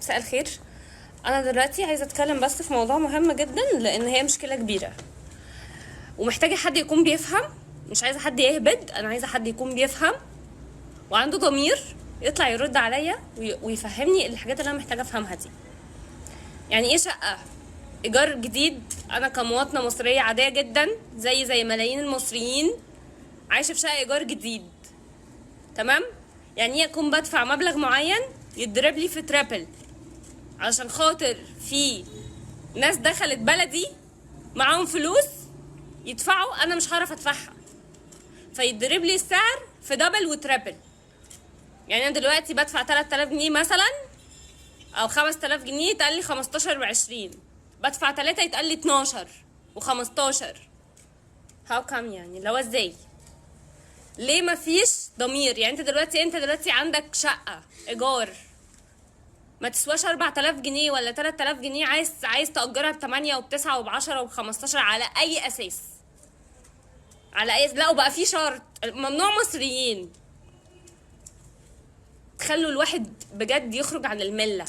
مساء الخير. انا دلوقتي عايزه اتكلم بس في موضوع مهم جدا، لان هي مشكلة كبيرة ومحتاجة حد يكون بيفهم. مش عايزه حد يهبد، انا عايزه حد يكون بيفهم وعنده ضمير يطلع يرد عليا ويفهمني الحاجات اللي انا محتاجه افهمها دي. يعني ايه شقه ايجار جديد؟ انا كمواطنه مصرية عادية جدا زي ملايين المصريين عايشه في شقه ايجار جديد، تمام؟ يعني ايه اكون بدفع مبلغ معين يتضرب لي في triple عشان خاطر في ناس دخلت بلدي معاهم فلوس يدفعوا، انا مش هعرف ادفعها، فيتضرب لي السعر في double و triple. يعني انا دلوقتي بدفع 3000 جنيه مثلا او 5000 جنيه، يتقال لي 15 و20، بدفع 3 يتقال لي 12 و15. how come؟ يعني اللي هو ازاي؟ ليه مفيش ضمير؟ يعني انت دلوقتي عندك شقة ايجار ما تسواش 4000 جنيه ولا 3000 جنيه، عايز تأجرها ب 8 وب 9 وب 10 وب 15، على اي اساس؟ على اي؟ لا، وبقى في شرط ممنوع مصريين. تخلوا الواحد بجد يخرج عن الملة.